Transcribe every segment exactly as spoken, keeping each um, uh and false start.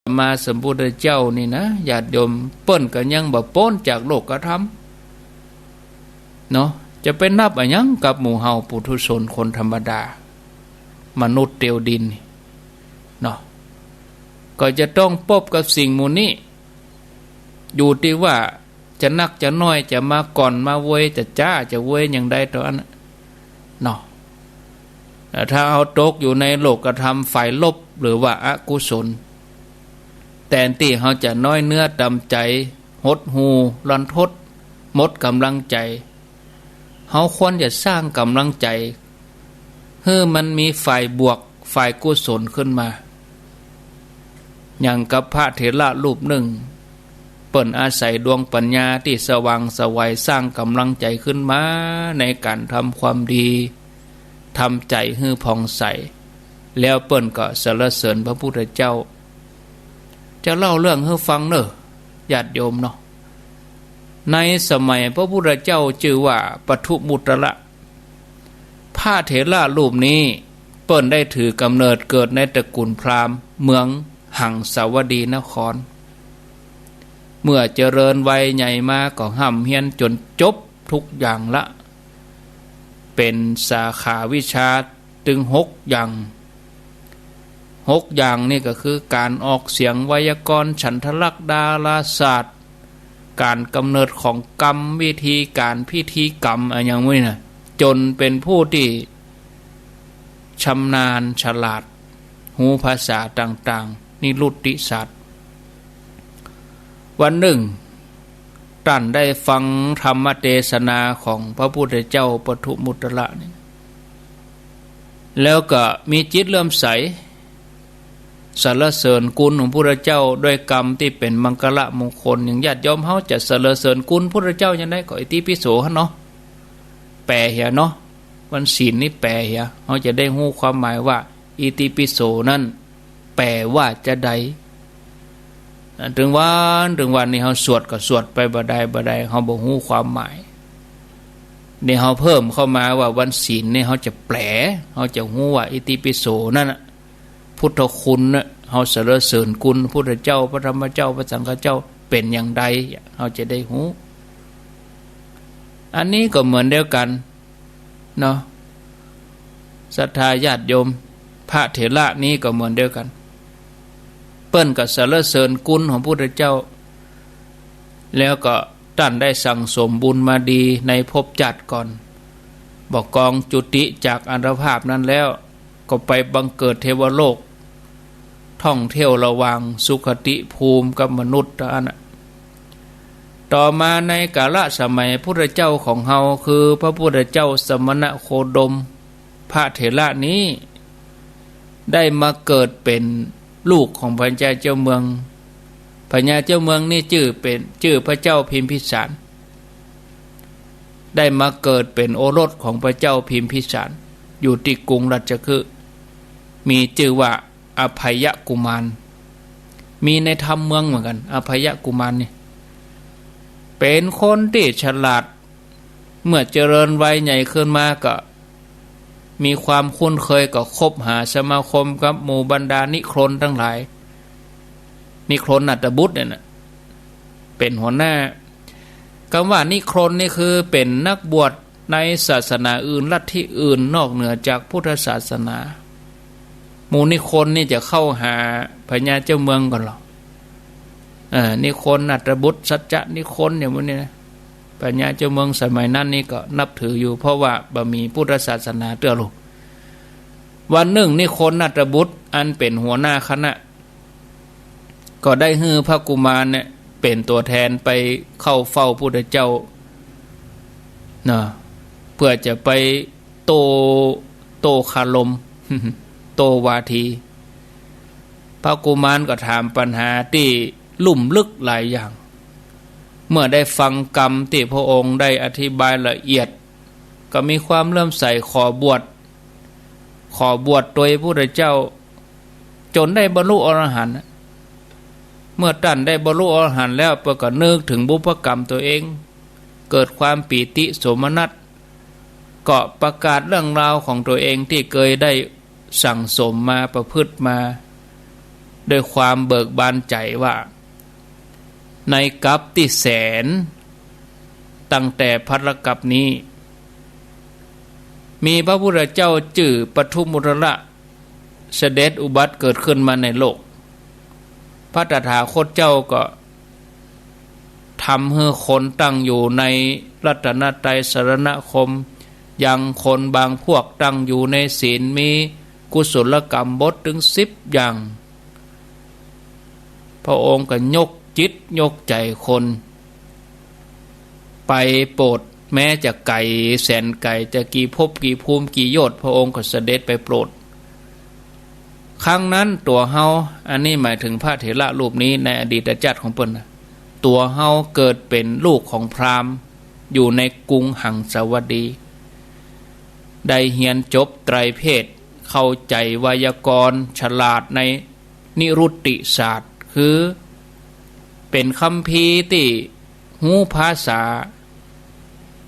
มาสัมพุทธเจ้านี่นะ ญาติโยม เปิ้นก็ยังบ่ป๊นจากโลกธรรมเนาะ จะไปนับอะหยังกับหมู่เฮาปุถุชนคนธรรมดา มนุษย์เตียวดินนี่เนาะ ก็จะต้องปบกับสิ่งหมู่นี้ อยู่ตี้ว่า จะนักจะน้อย จะมาก่อนมาเวย จะจ๊าจะเวยอย่างใดต่ออันน่ะเนาะ แต่ถ้าเฮาตกอยู่ในโลกธรรมฝ่ายลบหรือว่าอกุศล แตนตี้เฮาจะน้อยเนื้อต่ำใจ๋ หดหู่รันทด หมดก๋ำลังใจ๋ เฮาควรจะสร้างก๋ำลังใจ๋ หื้อมันมีฝ่ายบวก ฝ่ายกุศลขึ้นมา อย่างกับพระเถระรูปนึ่ง เปิ้นอาศัยดวงปัญญาตี้สว่างไสว สร้างก๋ำลังใจ๋ขึ้นมาในก๋านทำความดี ทำใจ๋หื้อผ่องใส แล้วเปิ้นก็สรรเสริญพระพุทธเจ้า จะเล่าเรื่องหื้อฟังเน่อ ญาติโยมเนาะ ในสมัยพระพุทธเจ้าจื้อว่าปทุมมุตตระ พระเถระรูปนี้เปิ้นได้ถือก๋ำเนิดเกิดในตระกูลพราหมณ์เมืองหังสาวดีนคร เมื่อเจริญวัยใหญ่มาก็ฮ่ำเฮียนจ๋นจบทุกอย่างละ เป๋นสาขาวิชา ตึงหกอย่าง หกอย่างนี่ก็คือก๋านออกเสียง ไวยากรณ์ ฉันทลักษณ์ ดาราศาสตร์ ก๋านกำเนิดของกรรม วิธีก๋านพิธีกรรม อะหยังหมู่นี้นะ จ๋นเป๋นผู้ตี้ชำนาญฉลาด ฮู้ภาษาต่างๆ นิรุตติศาสตร์ วันนึ่ง ต้านได้ฟังธรรมเตสนาของพระพุทธเจ้าปทุมมุตตระนี่ แล้วก็มีจิตเลื่อมใส สรรเสริญคุณของพุทธเจ้าด้วยกำตี้เป๋นมังคละมงคล อย่างญาติโยมเฮาจะสรรเสริญคุณพุทธเจ้าอย่างใดก็อิติปิโสหั้นเนาะ แป๋เหียเนาะ วันศีลนี่แป๋เหีย เฮาจะได้ฮู้ความหมายว่า อิติปิโสนั้นแป๋ว่าจาใด อ่า เถิงวัน เถิงวันนี้เฮาสวดก็สวดไปบ่ได้ บ่ได้ เฮาบ่ฮู้ความหมาย นี่เฮาเพิ่มเข้ามาว่าวันศีลนี่เฮาจะแป๋ เฮาจะฮู้ว่าอิติปิโสนั่นน่ะ พุทธคุณน่ะ เฮาสรรเสริญคุณพุทธเจ้า พระธรรมเจ้า พระสังฆเจ้าเป๋นอย่างใด เฮาจะได้ฮู้ อันนี้ก็เหมือนเดียวกั๋น เนาะ ศรัทธาญาติโยม พระเถระนี้ก็เหมือนเดียวกั๋น เปิ้นก็สรรเสริญคุณของพุทธเจ้า แล้วก็ต้านได้สั่งสมบุญมาดีในภพจาติก่อน บ่กองจุติจากอัตภาพนั้นแล้ว ก็ไปบังเกิดเทวโลก ท่องเที่ยวระหว่างสุคติภูมิกับมนุษย์เต้าอั้นน่ะ ต่อมาในกาลสมัยพุทธเจ้าของเฮา คือพระพุทธเจ้าสมณโคดม พระเถระนี้ได้มาเกิดเป๋นลูกของพญาเจ้าเมือง พญาเจ้าเมืองนี่จื้อเป๋น จื้อพระเจ้าพิมพิสาร ได้มาเกิดเป๋นโอรสของพระเจ้าพิมพิสาร อยู่ตี้กรุงราชคฤห์ มีจื้อว่าอภัยกุมาร มีในธรรมเมืองเหมือนกั๋น อภัยกุมารนี่ เป๋นคนตี้ฉลาด เมื่อเจริญวัยใหญ่ขึ้นมาก็มีความคุ้นเคยกับคบหาสมาคมกับหมู่บรรดานิครนทั้งหลาย นิครนนาถบุตรเนี่ยนะ เป๋นหัวหน้า กำว่านิครนนี่คือเป๋นนักบวชในศาสนาอื่น ลัทธิอื่น นอกเหนือจากพุทธศาสนา หมู่นิครนนี่จะเข้าหาพญาเจ้าเมืองก่อนหรอก เอ่อ นิครนนาถบุตร สัจจนิครน อย่างพวกนี้นะ พญาเจ้าเมืองสมัยนั้นนี่ก็นับถืออยู่ เพราะว่าบ่มีพุทธศาสนาเตื้อลูก วันนึ่งนิครนนาถบุตรอันเป๋นหัวหน้าคณะ ก็ได้หื้อพระกุมารเนี่ยเป๋นตั๋วแทนไปเข้าเฝ้าพุทธเจ้าเนาะ เพื่อจะไปโต้ โต้คารม โต้วาที พระกุมารก็ถามปัญหาตี้ลุ่มลึกหลายอย่าง เมื่อได้ฟังกำตี้พระองค์ได้อธิบายละเอียด ก็มีความเลื่อมใสขอบวช ขอบวชโตยพุทธเจ้า จ๋นได้บรรลุอรหันต์ เมื่อต้านได้บรรลุอรหันต์แล้ว เปิ้นก็นึกเถิงบุพกรรมตั๋วเอง เกิดความปีติโสมนัส ก็ประกาศเรื่องราวของตั๋วเองตี้เกยได้สั่งสมมาประพฤติมา ด้วยความเบิกบานใจ๋ว่า ในกัปตี้แสน ตั้งแต่ภัทรกัปนี้ มีพระพุทธเจ้าจื้อปทุมมุตตระ เสด็จอุบัติเกิดขึ้นมาในโลก พระตถาคตเจ้าก็ ทำหื้อคนตั้งอยู่ในรัตนตรัยสรณคม ยังคนบางพวกตั้งอยู่ในศีล มีกุศลกรรมบทถึงสิบอย่าง พระองค์ก็ยกจิตยกใจ๋คน ไปโปรด แม้จะไก๋แสนไก๋ จะกี่ภพกี่ภูมิกี่โยชน์ พระองค์ก็เสด็จไปโปรด ครั้งนั้นตั๋วเฮา อันนี้หมายถึงพระเถระรูปนี้ในอดีตจาติของเปิ้นนะ ตั๋วเฮาเกิดเป๋นลูกของพราหมณ์ อยู่ในกรุงหังสาวดี ได้เฮียนจบไตรเพศ เข้าใจ๋ไวยากรณ์ ฉลาดในนิรุตติศาสตร์ คือเป๋นคัมภีร์ตี้ฮู้ภาษา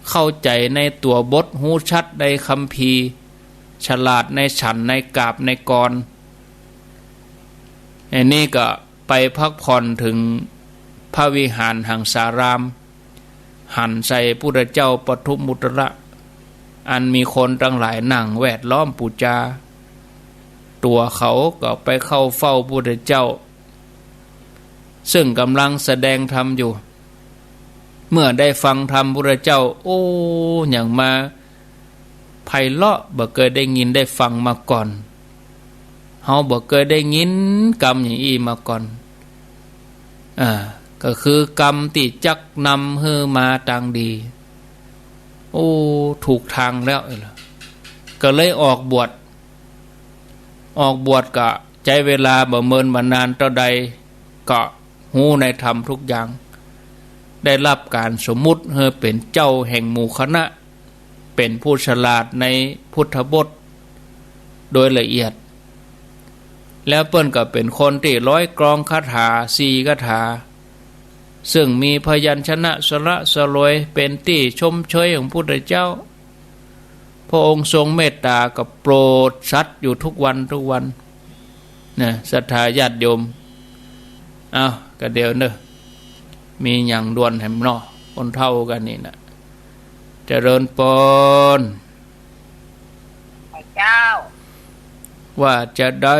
เข้าใจ๋ในตั๋วบท ฮู้ชัดในคัมภีร์ ฉลาดในฉันท์ ในกาบ ในกร อันนี้ก็ไปพักผ่อนถึงพระวิหารหังสาราม หันใส่พุทธเจ้าปทุมมุตตระ อันมีคนตังหลายนั่งแวดล้อมปู๋จา ตั๋วเขาก็ไปเข้าเฝ้าพุทธเจ้า ซึ่งก่ำลังแสดงธรรมอยู่ เมื่อได้ฟังธรรมพุทธเจ้า โอ้ หยังมา ไพเราะ บ่เกยได้ยินได้ฟังมาก่อน เฮาบ่เกยได้ยินกำอย่างอี้มาก่อน อ่า ก็คือกำตี้จักนำหื้อมาตางดี โอ้ ถูกตางแล้ว ก็เลยออกบวช ออกบวชก็ใจ๊เวลาบ่เมินบ่นานเต้าใด ก็ฮู้ในธรรมทุกอย่าง ได้รับก๋านสมมุติหื้อเป๋นเจ้าแห่งหมู่คณะ เป๋นผู้ฉลาดในพุทธบทโดยละเอียด แล้วเปิ้นก็เป๋นคนตี้ร้อยกรองคาถาสี่คาถา ซึ่งมีพยัญชนะสละสลวย เป๋นตี้ชมเชยของพุทธเจ้า พระองค์ทรงเมตตาก็โปรดสัตว์อยู่ทุกวันทุกวัน นะ ศรัทธาญาติโยม เอ้า ก็เดี๋ยวเนอะ มีหยังด่วนแหมเนาะ คนเฒ่ากั๋นนี่นะ เจริญปอน เจ้า ว่าจะได้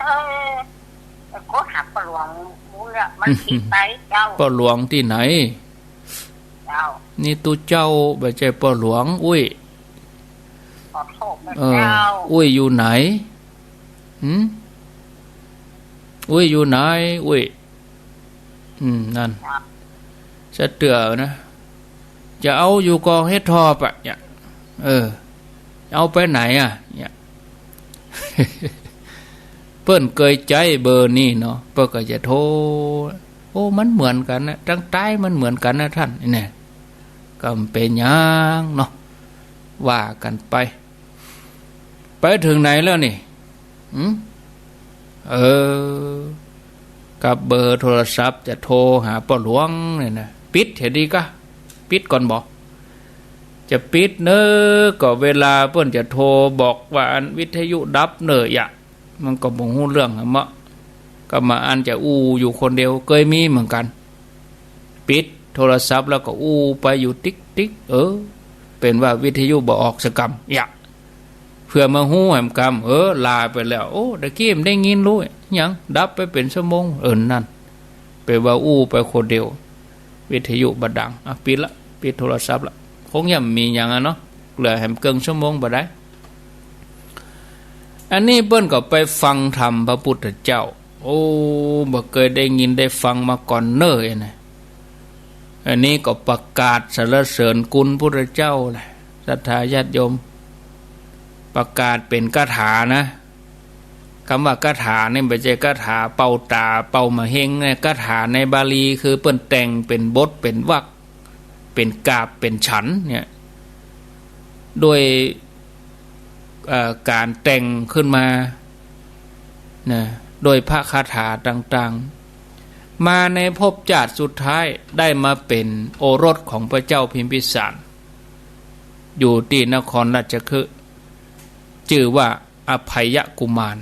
เออ ก็หาป้อหลวงมู้เนี่ย มันผิดไปเจ้า ป้อหลวงตี้ไหน เจ้า นี่ตุ๊เจ้า บ่ใจ้ป้อหลวง อุ้ย ขอโทษนะ เออ เจ้า อุ้ยอยู่ไหน หืม อุ้ยอยู่ไหน อุ้ย อืม นั่น ครับ จะเตื้อนะ จะเอาอยู่ก่อเฮ็ดทอปะเนี่ย เออ เอาไปไหนอะ เนี่ย เปิ้นเกยใจ๊เบอร์นี้เนาะ เปิ้นก็จะโทร โอ้ มันเหมือนกั๋นนะ ตังใต้มันเหมือนกั๋นนะท่าน เนี่ย ก็บ่เป๋นหยังเนาะ ว่ากั๋นไป ไปเถิงไหนแล้วนี่ หืม เออ กับเบอร์โทรศัพท์จะโทรหาป้อหลวงเนี่ยนะ ปิดเหียดีกะ ปิดก่อนบ่ จะปิดเนอะ ก็เวลาเปิ้นจะโทรบอกว่าอันวิทยุดับเนอะยะ มันก็บ่ฮู้เรื่องอะเมาะ ก็มาอันจะอู้อยู่คนเดียว เกยมีเหมือนกั๋น ปิดโทรศัพท์แล้วก็อู้ไปอยู่ติ๊กๆ เออ เป๋นว่าวิทยุบ่ออกสักกำ ยะ เผื่อมาฮู้แหมกำ เออ ลาไปแล้ว โอ้ ตะกี้มันได้ยินรู้ หยังดับไปเป๋นชั่วโมง เออ นั่น เป๋นว่าอู้ไปคนเดียว วิทยุบ่ดัง อ่ะ ปิดละ ปิดโทรศัพท์ละ คงยังบ่มีหยังอะเนาะ เหลือแหมเกิ่งชั่วโมงบ่ได้ อันนี้เปิ้นก็ไปฟังธรรมพระพุทธเจ้า โอ้ บ่เกยได้ยินได้ฟังมาก่อนเน่อ อันนี้ อันนี้ก็ประกาศสรรเสริญคุณพุทธเจ้าแหละ ศรัทธาญาติโยม ประกาศเป๋นคาถานะ กำว่าคาถานี่บ่ใจ้คาถาเป่าต๋าเป่าหมาเฮงนะ คาถาในบาลีคือเปิ้นแต่งเป๋นบทเป๋นวรรค เป๋นกาบเป๋นฉันท์เนี่ย โดย เอ่อ ก๋านแต่งขึ้นมา นะ โดยพระคาถาต่างๆ มาในภพจาติสุดท้ายได้มาเป๋นโอรสของพระเจ้าพิมพิสาร อยู่ตี้นครราชคฤห์ จื้อว่าอภัยกุมาร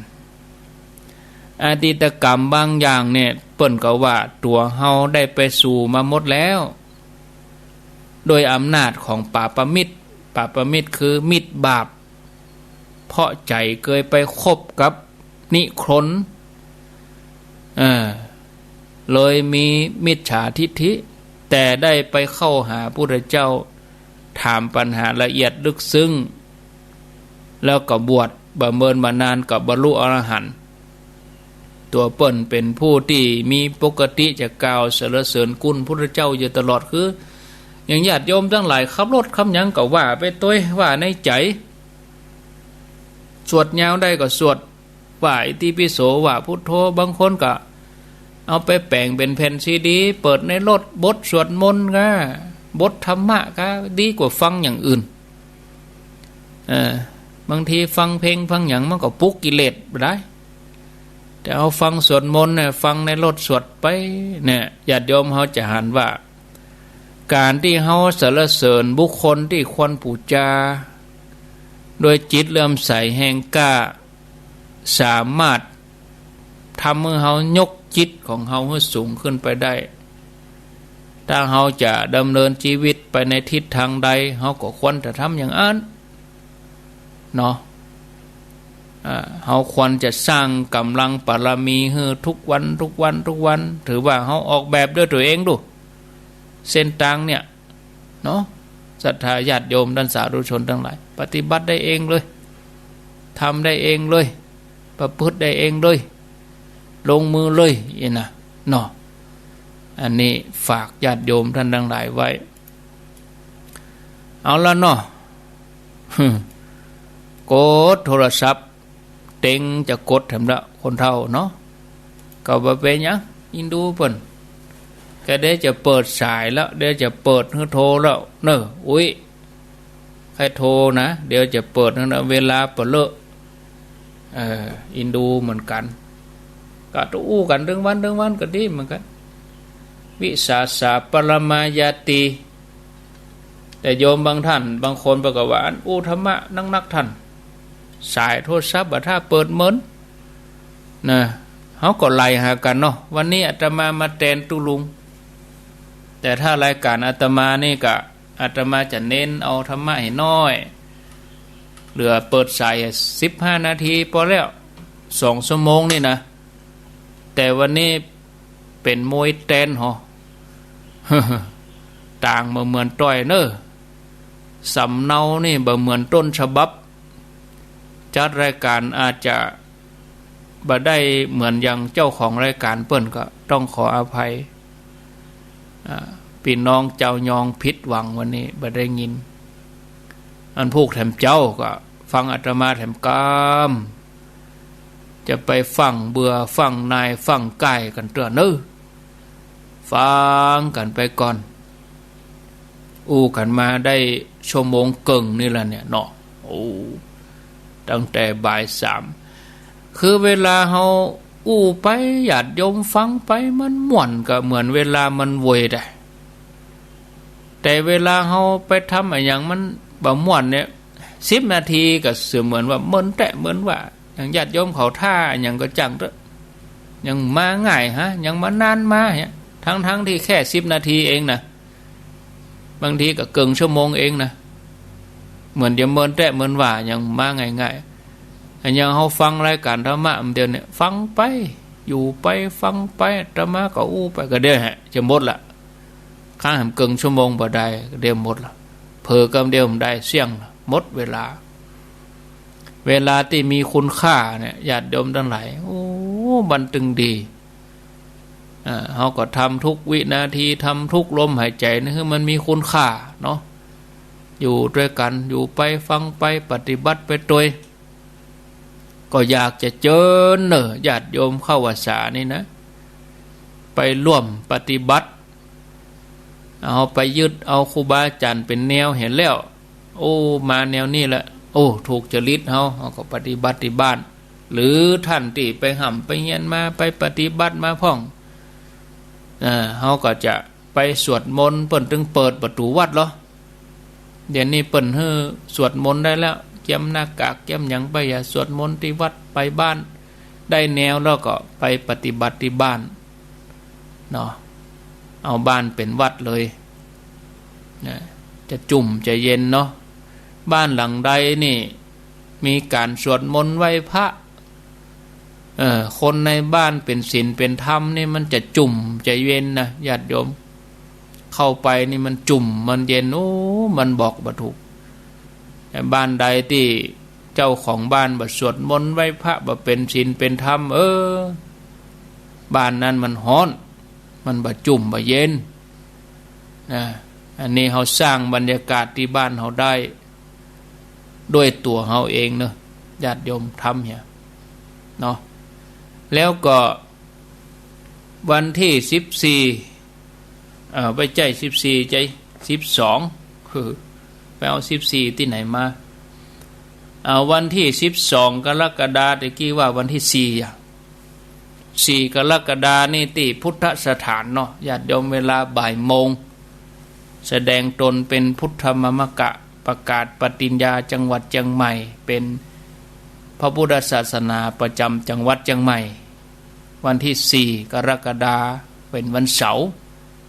อดีตกรรมบางอย่างเนี่ย เปิ้นก็ว่าตั๋วเฮาได้ไปสู่มาหมดแล้ว โดยอำนาจของปาปมิตร ปาปมิตรคือมิตรบาป เพราะใจ๋เกยไปคบกับนิครน เออ เลยมีมิจฉาทิฏฐิ แต่ได้ไปเข้าหาพุทธเจ้า ถามปัญหาละเอียดลึกซึ้ง แล้วก็บวช บ่เมินบ่นานก็บรรลุอรหันต์ ตั๋วเปิ้นเป๋นผู้ตี้มีปกติจะกล่าวสรรเสริญคุณพุทธเจ้าอยู่ตลอด คือ อย่างญาติโยมตังหลายขับรถขับหยังก็ว่าไปตวย ว่าในใจ๋ สวดยาวได้ก็สวด ว่าอิติปิโส ว่าพุทโธ บางคนก็เอาไปแป๋งเป๋นแผ่นซีดี เปิดในรถ บทสวดมนต์ก็ บทธรรมะก็ ดีกว่าฟังอย่างอื่น เออ บางทีฟังเพลงฟังหยังมันก็ปลุกกิเลสบ่ได้ แต่เอาฟังสวดมนต์เนี่ย ฟังในรถสวดไปเนี่ย ญาติโยมเฮาจะหันว่า ก๋านตี้เฮาสรรเสริญบุคคลตี้ควรปู๋จา โดยจิตเลื่อมใสแฮงกล้า สามารถทำหื้อเฮายกจิตของเฮาหื้อสูงขึ้นไปได้ ถ้าเฮาจะดำเนินชีวิตไปในทิศทางใด เฮาก็ควรจะทำอย่างอั้น เนาะ อ่า เฮาควรจะสร้างก๋ำลังบารมีหื้อทุกวัน ทุกวัน ทุกวัน ถือว่าเฮาออกแบบด้วยตั๋วเองดู เส้นตางเนี่ย เนาะ ศรัทธาญาติโยมต้านสาธุชนตังหลาย ปฏิบัติได้เองเลย ทำได้เองเลย ประพฤติได้เองเลย ลงมือเลย อี้นะ เนาะ อันนี้ฝากญาติโยมต้านตังหลายไว้ เอาละเนาะ กดโทรศัพท์ เต็งจะกดแถมละ คนเฒ่าเนาะ ก็บ่เป๋นหยัง อินดูเปิ้น ก็เดี๋ยวจะเปิดสายแล้ว เดี๋ยวจะเปิดหื้อโทรแล้ว เน่อ อุ๊ย ใค่โทรนะ เดี๋ยวจะเปิดหื้อนะ เวลาเป๋นเลอะ เออ อินดูเหมือนกั๋น ก็ต้องอู้กั๋นตึงวันตึงวันก็ดีเหมือนกั๋น วิสาสะปะระมาญาติ แต่โยมบางต้าน บางคนเปิ้นก็ว่า อันอู้ธรรมะนักๆ ต้าน สายโทรศัพท์บ่าถ้าเปิดเมิน นะ เฮาก็ไล่หากั๋นเนาะ วันนี้อาตมามาแตนตุ๊ลุง แต่ถ้ารายก๋านอาตมานี่ก็ อาตมาจะเน้นเอาธรรมะหื้อน้อย เหลือเปิดสายสิบห้านาทีปอแล้ว สองชั่วโมงนี่นะ แต่วันนี้เป๋นมวยแตนหอ ต่างบ่เหมือนต้อยเน่อ สำเนานี่บ่เหมือนต้นฉบับ จัดรายก๋านอาจจะบ่ได้เหมือนอย่างเจ้าของรายก๋านเปิ้น ก็ต้องขออภัย อ่า ปี้น้องจาวยองผิดหวังวันนี้ บ่ได้ยิน อันพูกแถมเจ้าก็ฟังอาตมาแถมกำ จะไปฟั่งเบื่อฟั่งหน่ายฟั่งก่ายกั๋นเตื้อเน่อ ฟังกั๋นไปก่อน อู้กั๋นมาได้ชั่วโมงเกิ่งนี่ละเนี่ยเนาะ โอ้ ตั้งแต่บ่ายสาม คือเวลาเฮาอู้ไป ญาติโยมฟังไป มันม่วนก็เหมือนเวลามันโวยได้ แต่เวลาเฮาไปทำอะหยังมันบ่ม่วนเนี่ย สิบนาทีก็เสมือนว่าเมินแต๊เมินว่า อย่างญาติโยมเขาถ้าอะหยังก็จั่งเต๊อะ ยังมาง่ายฮะ ยังมานานมาเนี่ย ทั้งๆ ตี้แค่สิบนาทีเองนะ บางทีก็เกิ่งชั่วโมงเองนะ เหมือนจะเมินแต๊เมินว่า ยังมาง่ายๆ อะหยังเฮาฟังรายก๋านธรรมะอันเดียวเนี่ย ฟังไป อยู่ไป ฟังไป อาตมาก็อู้ไป ก็เดี๋ยวฮะ จะหมดละ ค้างแหมเกิ่งชั่วโมงบ่ได้ ก็เดี๋ยวหมดละ เผลอกำเดียวบ่ได้ เสี้ยงละ หมดเวลา เวลาตี้มีคุณค่าเนี่ย ญาติโยมตังหลาย โอ้ มันตึงดี อ่า เฮาก็ทำทุกวินาที ทำทุกลมหายใจ๋นี่ หื้อมันมีคุณค่าเนาะ อยู่ตวยกั๋น อยู่ไป ฟังไป ปฏิบัติไปตวย ก็อยากจะเจิญเน่อ ญาติโยมเข้าพรรษานี่นะ ไปร่วมปฏิบัติ เอาไปยึดเอาครูบาอาจ๋ารย์เป๋นแนวหั้นแล้ว โอ้ มาแนวนี้ละ โอ้ ถูกจริตเฮา เฮาก็ปฏิบัติตี้บ้าน หรือต้านตี้ไปฮ่ำไปเฮียนมา ไปปฏิบัติมาพ่อง อ่า เฮาก็จะไปสวดมนต์ เปิ้นตึงเปิดประตู๋วัดเหรอ เดี๋ยวนี้เปิ้นหื้อสวดมนต์ได้แล้ว เกียมหน้ากาก เกียมหยังไป อย่าสวดมนต์ตี้วัด ไปบ้าน ได้แนวแล้วก็ไปปฏิบัติตี้บ้านเนาะ เอาบ้านเป๋นวัดเลยนะ จะจุ่มจะเย็นเนาะ บ้านหลังใดนี่มีก๋านสวดมนต์ไหว้พระ เออ คนในบ้านเป๋นศีลเป๋นธรรมนี่มันจะจุ่มจะเย็นนะญาติโยม เข้าไปนี่มันจุ่มมันเย็น โอ้ มันบอกบ่ถูก แต่บ้านใดตี้เจ้าของบ้านบ่สวดมนต์ไหว้พระ บ่เป๋นศีลเป๋นธรรม เออ บ้านนั้นมันฮ้อน มันบ่จุ่มบ่เย็นนะ อันนี้เฮาสร้างบรรยากาศตี้บ้านเฮาได้ ด้วยตั๋วเฮาเองเนาะ ญาติโยมธรรมเหียเนาะ แล้วก็วันตี้สิบสี่ เอ่อ บ่ใจ้สิบสี่ ใจ้ สิบสอง คือ ไปเอาสิบสี่ตี้ไหนมา เอาวันตี้สิบสองกรกฎา ตะกี้ว่าวันตี้สี่อะ สี่กรกฎานี่ตี้พุทธสถานเนาะ ญาติโยม เวลาบ่ายโมง แสดงตนเป๋นพุทธมามกะ ประกาศปฏิญญาจังหวัดเจียงใหม่ เป๋นพระพุทธศาสนาประจำจังหวัดเจียงใหม่ วันตี้สี่กรกฎาเป๋นวันเสาร์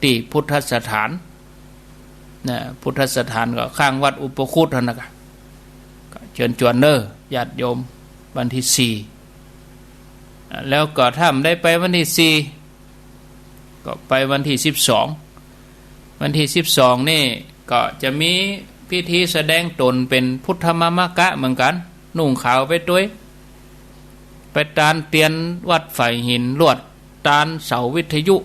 ตี้พุทธสถานนะ พุทธสถานก็ข้างวัดอุปคุตหั้นนะ ก็เจิญจวนเน้อญาติโยม วันตี้สี่ อ่า แล้วก็ถ้าบ่ได้ไปวันตี้สี่ ก็ไปวันตี้สิบสอง วันตี้สิบสองนี่ก็จะมีพิธีแสดงตนเป๋นพุทธมามกะเหมือนกั๋น นุ่งขาวไปตวย ไปตานเตียนวัดฝายหินลวด ตานเสาวิทยุ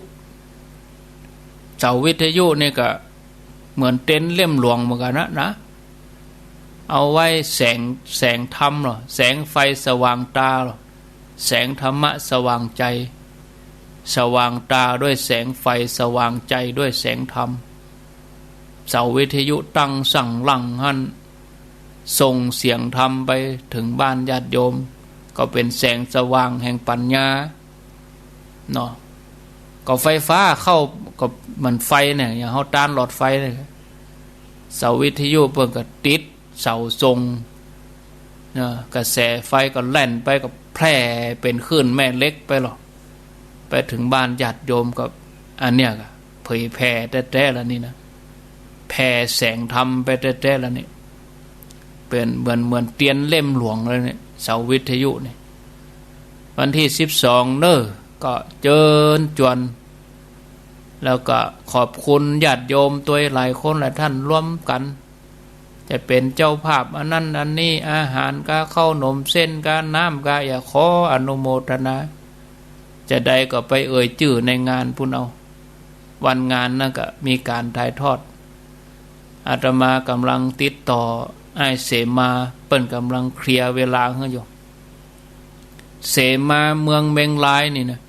เสาวิทยุนี่ก็เหมือนเตียนเล่มหลวงเหมือนกั๋นนะ นะ เอาไว้แสง แสงธรรมเหรอ แสงไฟสว่างต๋าเหรอ แสงธรรมะสว่างใจ๋ สว่างต๋าด้วยแสงไฟ สว่างใจ๋ด้วยแสงธรรม เสาวิทยุตั้งสังหลังหั้น ส่งเสียงธรรมไปเถิงบ้านญาติโยม ก็เป๋นแสงสว่างแห่งปัญญาเนาะ ก็ไฟฟ้าเข้า ก็เหมือนไฟเนี่ย อย่างเฮาตานหลอดไฟเนี่ย เสาวิทยุเปิ้นก็ติดเสาส่งเนาะ กระแสไฟก็แล่นไป ก็แผ่เป๋นคลื่นแม่เหล็กไปเหรอ ไปเถิงบ้านญาติโยม ก็อันเนี้ยก็เผยแผ่แต๊ๆ แล้วนี่นะ แผ่แสงธรรมไปแต๊ๆ แล้วนี่ เป๋นเหมือน เหมือนเตียนเล่มหลวงเลยเนี่ย เสาวิทยุเนี่ย วันตี้สิบสองเน้อ ก็เจิญจวน แล้วก็ขอบคุณญาติโยมตวยหลายคนหลายท่านรวมกั๋น จะเป๋นเจ้าภาพอันนั้นอันนี้ อาหารกา ข้าวหนมเส้นกา น้ำกา อย่าขออนุโมทนา จะใดก็ไปเอ่ยจื้อในงานปู้นเอา วันงานนั้นก็มีก๋านถ่ายทอด อาตมาก่ำลังติดต่ออ้ายเสมา เปิ้นก่ำลังเคลียร์เวลาหื้ออยู่ เสมาเมืองเม็งรายนี่นะ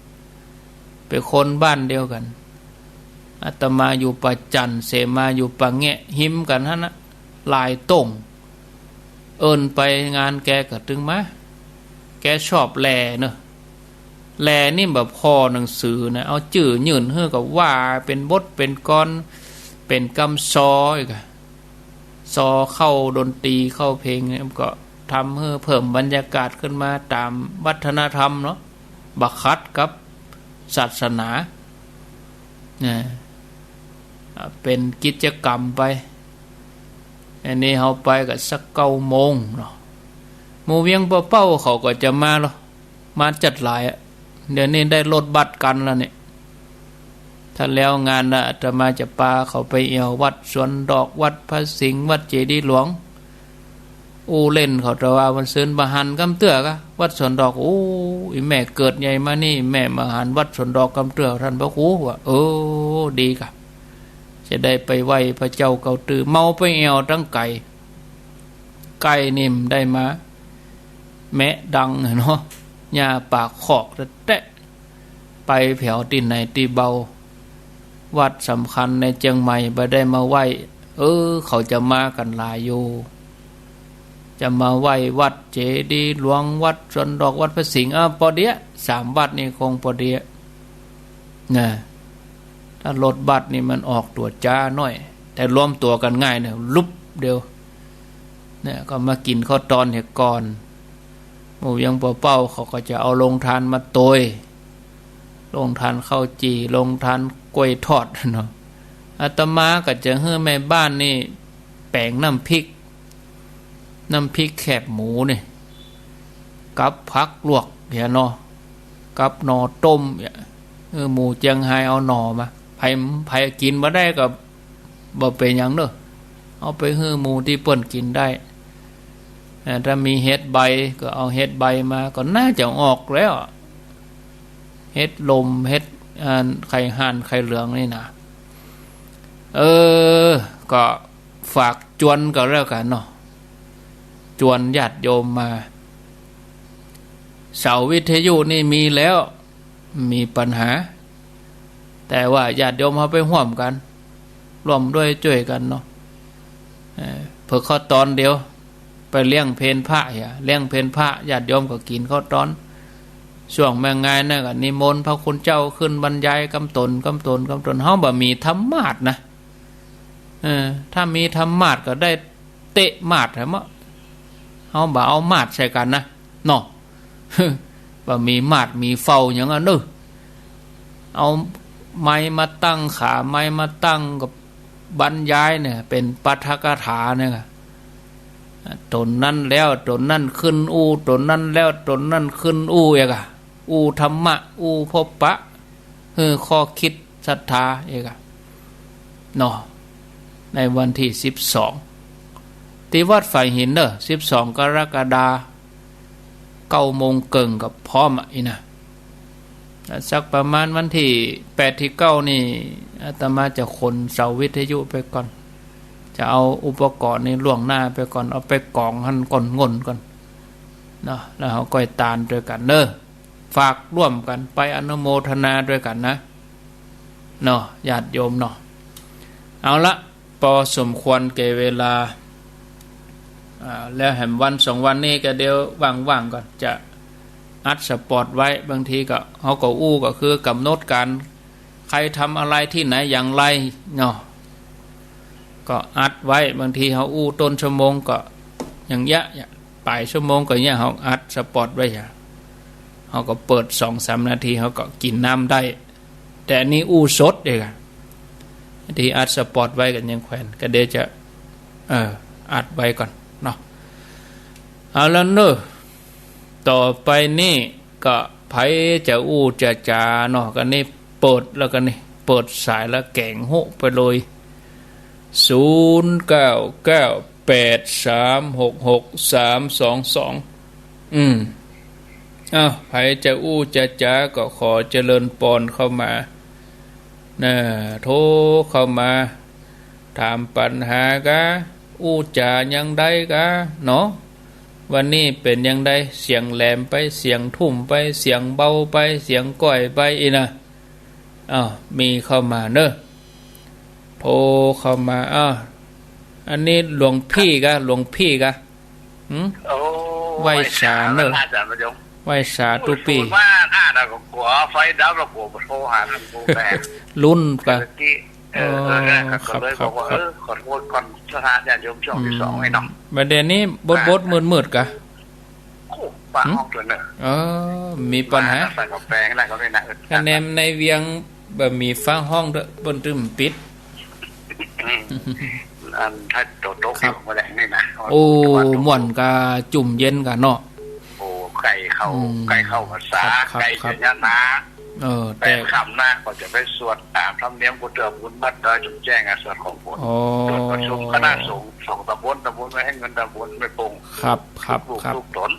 เป๋นคนบ้านเดียวกั๋น อาตมาอยู่ป่าจั่น เสมาอยู่ป่าแงะ ฮิมกั๋นหั้นนะ หลายโต้ง เอิ้นไปงานแกก็ตึงมา แกชอบแหล่เนาะ แหล่นี่บ่ผ่อหนังสือนะ เอาจื้อยื่นหื้อก็ว่าเป๋นบทเป๋นกลอน เป๋นกำซออีกอะ ซอเข้าดนตรีเข้าเพลงเนี่ย ก็ทำหื้อเพิ่มบรรยากาศขึ้นมาต๋ามวัฒนธรรมเนาะ บ่ขัดกับศาสนานะ อ่า เป๋นกิจกรรมไป อันนี้เฮาไปก็สักเก้าโมงเนาะ หมู่เวียงป่าเป้าเขาก็จะมาเหรอ มาจัดหลายอะ เดี๋ยวนี้ได้รถบัสกั๋นแล้วเนี่ย ถ้าแล้วงานนะ อาตมาจะปาเขาไปแอ่ววัดสวนดอก วัดพระสิงห์ วัดเจดีย์หลวง อู้เล่นเขา แต่ว่าวันซืนบ่หันกำเตื้อกะ วัดสวนดอก โอ้ อี่แม่เกิดใหญ่มานี่ แม่บ่หันวัดสวนดอกกำเตื้อ ต้านพระครูว่า เออ ดีกะ จะได้ไปไหว้พระเจ้าเก๊าตื้อ เมาไปแอ่วตังไก๋ ใก้นี่บ่ได้มา แมะดังเนาะ หญ้าปากคอกแต๊ๆ ไปแผวตี้ไหนตี้เบา วัดสำคัญในเจียงใหม่บ่ได้มาไหว้ เออ เขาจะมากั๋นหลายอยู่ จะมาไหว้วัดเจดีย์หลวง วัดสวนดอก วัดพระสิงห์ อ่ะ ปอเดียะ สามวัดนี่คงปอเดียะ นะ ถ้ารถบัสนี่มันออกตั๋วจ๊าหน้อย แต่รวมตั๋วกั๋นง่ายเนี่ย ลุบเดียว เนี่ย ก็มากิ๋นข้าวตอนเหียก่อน หมู่เวียงป่าเป้าเขาก็จะเอาโฮงตานมาตวย โฮงตานข้าวจี่ โฮงตานกล้วยทอดเนาะ อาตมาก็จะหื้อแม่บ้านนี่แป๋งน้ำพริก น้ำพริกแคบหมูนี่ กับผักลวกเนี่ยเนาะ กับหน่อต้มเนี่ย เออ หมู่เจียงไฮ้เอาหน่อมา ใผ ใผกิ๋นบ่ได้ก็บ่เป๋นหยังเนาะ เอาไปหื้อหมู่ตี้เปิ้นกิ๋นได้ เอ่อ ถ้ามีเห็ดใบก็เอาเห็ดใบมา ก็น่าจะออกแล้ว เห็ดลม เห็ด อ่า ไข่ห่าน ไข่เหลืองนี่นะ เออ ก็ฝากจวนก็แล้วกั๋นเนาะ จวนญาติโยมมา เสาวิทยุนี่มีแล้ว มีปัญหา แต่ว่าญาติโยมเฮาไปฮ่วมกั๋น ร่วมด้วยจ้วยกั๋นเนาะ เอ่อ เผื่อข้าวตอนเดียว ไปเลี้ยงเพลพระเหีย เลี้ยงเพลพระ ญาติโยมก็กิ๋นข้าวตอน ช่วงแม่งายนั่นก็นิมนต์พระคุณเจ้าขึ้นบรรยายกำตน กำตน กำตน เฮาบ่มีธรรมาสน์นะ เออ ถ้ามีธรรมาสน์ก็ได้เตะมาสน์แหมะ เฮาบ่เอามาสน์ใส่กั๋นนะ เนาะ บ่มีมาสน์มีเฝ้าหยังอะเนาะ เอาไมค์มาตั้ง ขาไมค์มาตั้งก็บรรยายเนี่ย เป๋นปาฐกถาเนี่ย ต๋นนั้นแล้วต๋นนั้นขึ้นอู้ ต๋นนั้นแล้วต๋นนั้นขึ้นอู้ เอกอะ อู้ธรรมะ อู้พบปะ เออ ข้อคิดศรัทธา เอกอะ เนาะ ในวันตี้สิบสอง ตี้วัดฝายหินเนาะ สิบสองกรกฎาคม เก้าโมงเกิ่งก็พร้อมอะ อี้นะ สักประมาณวันตี้แปดตี้เก้านี่ อาตมาจะขนเสาวิทยุไปก่อน จะเอาอุปกรณ์นี่ล่วงหน้าไปก่อน เอาไปก๋องหั้นก่อน ง่นก่อน เนาะ แล้วเฮาก้อยตานตวยกั๋นเนาะ ฝากร่วมกั๋นไปอนุโมทนาตวยกั๋นนะ เนาะ ญาติโยมเนาะ เอาละ ปอสมควรแก่เวลา อ่า แล้วแหมวันสองวันนี้ก็เดี๋ยวว่างๆ ก่อน จะอัดสปอตไว้ บางทีก็ เฮาก็อู้ก็คือกำหนดก๋าน ใครทำอะไรตี้ไหนอย่างไรเนาะ ก็อัดไว้ บางทีเฮาอู้ต้นชั่วโมงก็อย่างเยียะ ป๋ายชั่วโมงก็เยียะ เฮาอัดสปอตไว้เหีย เฮาก็เปิดสองสามนาที เฮาก็กิ๋นน้ำได้ แต่อันนี้อู้สดเอกอะ ตี้อัดสปอตไว้กั๋นยังแขวน ก็เดี๋ยวจะ เออ อัดไว้ก่อนเนาะ เอาละเนาะ ต่อไปนี่ก็ใผจะอู้จะจ๋าเนาะ ก็นี่เปิดแล้ว ก็นี่เปิดสายแล้ว แก๋งโฮะไปเลย ศูนย์เก้าเก้าแปดสามหกหกสามสองสอง อืม อ้าว ใผจะอู้จะจ๋าก็ขอเจริญปอนเข้ามา น่ะ โทรเข้ามา ถามปัญหากา อู้จ๋าอย่างใดกา เนาะ วันนี้เป๋นอย่างใด เสียงแหลมไป เสียงทุ่มไป เสียงเบาไป เสียงก้อยไป อี้นะ อ้าว มีเข้ามาเนาะ โทรเข้ามา อ้าว อันนี้หลวงพี่กา หลวงพี่กา หืม โอ้ ไหว้สาเนาะ ไหว้สาเนาะโยม ไหว้สาตุ๊ปี้ ว่าถ้าเราก็กั๋วไฟดับ เรากั๋วโทรหาหลวงปู่แปง ลุ้นกา เมื่อกี้ เออ เออ เออ ก็เลยบอกว่า ครับ เออ ขอโทษก่อน ศรัทธาญาติโยมช่วงตี้สอง อืม ไอ้เนาะ บ่าเดี่ยวนี้บดๆ อ่า มืดๆ กา โอ้ ฟ้าฮ้องตวยเนาะ เออ มีปัญหา มาใส่กับแปงแล้วก็เลยนะ เออ คะแนนในเวียงบ่มีฟ้าฮ้องเต๊อะ เปิ้นตึงปิด อืม อันถ้าโตโต๊ะ ครับ อยู่เมื่อแลงนี่นะ โอ้ ม่วนกา จุ่มเย็นกาเนาะ โอ้ ใก้เข้า อืม ใก้เข้าพรรษา ครับ ครับ ใก้ ครับ จะเยียะนะ เออ แต่ แปดค่ำนะ ก็จะไปสวดต๋ามธรรมเนียม ผู้เตื้อบุญบัดดอยจงแจ้ง อ่ะ สวดของผล อ๋อ สวดประชุมคณะสงฆ์ สองต๋ำบล ต๋ำบลแม่เงิน ต๋ำบลแม่ปง ครับ ครับ ทุกลูก ครับ ทุกต๋น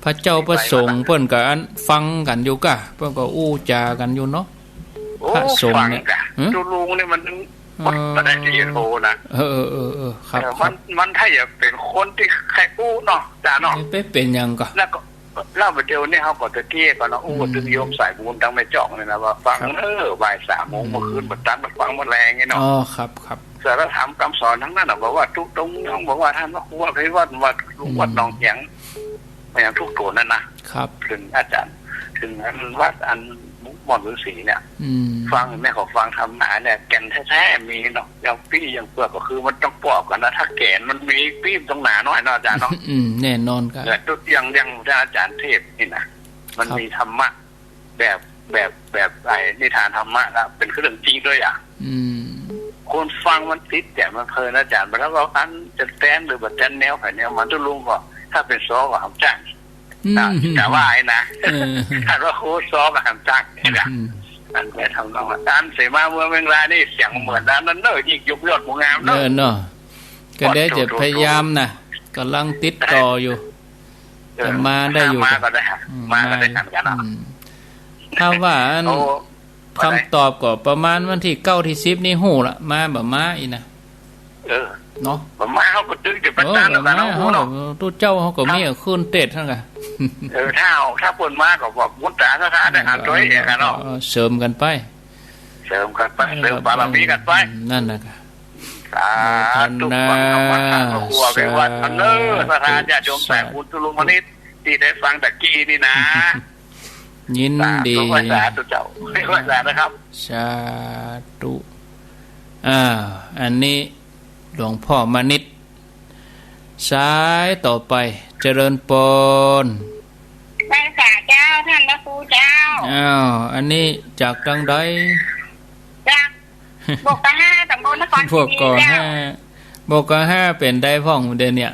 พระเจ้าพระสงฆ์เปิ้นก็อันฟังกั๋นอยู่กา เปิ้นก็อู้จ๋ากั๋นอยู่เนาะ โอ้ พระสงฆ์เนี่ย ฟังกา หืม ตุ๊ลุงนี่มัน เออ บ่ได้เรียนโอนะ เออ เออ เออ เออ ครับ เออ ครับ มัน มันถ้าอยากเป๋นคนตี้ใค่อู้เนาะ จ๋าเนาะ ไปเป๋นหยังกา แล้วก็ แล้วบ่าเดี่ยวนี้เฮาก็ตะเกียกก่อนเนาะ อู้ อืม ตึงโยมสายบุญตังแม่จอกนี่นะ ว่าฟัง ครับ เออ บ่ายสามโมง อืม เมื่อคืนบ่ตัน มาฟังเมื่อแลงนี่เนาะ อ๋อ ครับ ครับ สารธรรมกำสอนตังนั้นน่ะ บอกว่าทุกตรง บอกว่าท่านพระครูอภิวัตร วัด อืม วัดหนองเหียง มาอย่างทุกต๋นนั่นนะ ครับ เถิงอาจ๋ารย์ เถิงอันวัดอัน ม่อนฤๅษีเนี่ย อืม ฟังแม่ก็ฟังธรรมะเนี่ย แก่นแท้ๆ มีเนาะ อย่างปี้อย่างเปลือกก็คือมันต้องปอกก่อนนะ ถ้าแก่นมันมีปี้มันต้องหนาน้อยเนาะอาจารย์เนาะ อืม แน่นอนครับ เออ ตุ๊กอย่าง อย่างอาจารย์เทศน์นี่นะ มัน ครับ มีธรรมะแบบ แบบ แบบไอ้นิทานธรรมะนะ เป๋นเรื่องจริงด้วยอะ อืม คนฟังมันติดแต่มันเพลินอาจารย์ บ่าถ้าว่าอันจะแต๊นหรือบ่าแต๊นแนวไผแนวมัน ตุ๊ลุงก็ ถ้าเป๋นซอก็หำจั้ง อืม นะ แต่ว่าไอ้นะ เออ ถ้าว่าครูซอก็หำจั้งนี่นะ อืม อันไปทำนองนั้น อันเสมาเมืองเวียงรายนี่เสียงเหมือนอันนั้นเนอะ ยิ่งยกยอดหมู่งามเนอะ เออเนาะ ก็เดี๋ยวจะพยายามนะ ก่ำลังติดต่ออยู่ เออ จะมาได้อยู่ มาก็ได้ อืม มาก็ได้ มาอยู่ หันกันเนาะ อืม ถ้าว่าอัน โอ้ กำตอบก็ประมาณวันตี้เก้าตี้สิบนี่ฮู้ละ มาบ่มาอี้นะ เออ เนาะ บ่มาเฮาก็ตึงจะไป เออ ต้านแล้วกันเนาะ บ่มาเฮา ฮู้เนาะ ตุ๊เจ้าเฮาก็มี ครับ ขึ้นเทศน์หั้นกะ เออ ถ้า ถ้าเปิ้นมาก็บอกมุตตาสถานได้หันตัวเองอะเนาะ เออ เสริมกั๋นไป เสริมกั๋นไป เออ เสริมบารมีกั๋นไป อืม นั่นน่ะกะ สาธุ อนุโมทนา ฟังธรรมะทางครอบครัว สาธุ ไปวัดกันเนอะ ศรัทธาญาติโยม สาธุ สายบุญตุ๊ลุงมณิษฐ์ ตี้ได้ฟังตะกี้นี่นะ ยินดี สาธุ สาธุเจ้า สาธุนะครับ สาธุ อ้าว อันนี้หลวงพ่อมณิษฐ์ สายต่อไป เจริญปอน ไหว้สาเจ้า ต้านพระครูเจ้า อ้าว อันนี้จากตางใด จาก บกกะห้า ตำบลนคร บกกะห้า ศรีเจ้า บกกะห้าเป๋นใดพ่องเดี๋ยวเนี่ย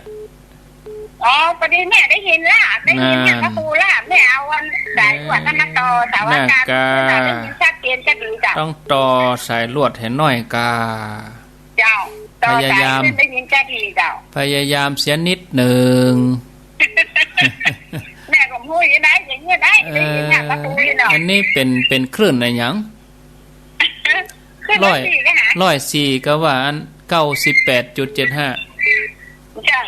อ๋อ พอดีแม่ได้ยินละ ได้ยิน น่ะ ท่านพระครูละ แม่เอาอันสายลวดนั้นมาต่อ สายว่าการ น่ะกะ ได้ยินชัดเจนจะดีจ้ะ ต้องต่อสายลวดหื้อหน่อยกา เจ้า ต่อสาย พยายาม ขึ้นได้ยินจะดีเจ้า พยายามเสียนิดหนึ่ง แม่ก็ฮู้อยู่ได้ อย่างเงี้ยได้ ได้ยินท่านพระครูอยู่เนาะ อันนี้เป๋น เป๋นคลื่นอะหยัง ขึ้น ร้อย ร้อยสี่ก็หา ร้อยสี่ก็ว่าอัน เก้าสิบแปดจุดเจ็ดห้า ใช่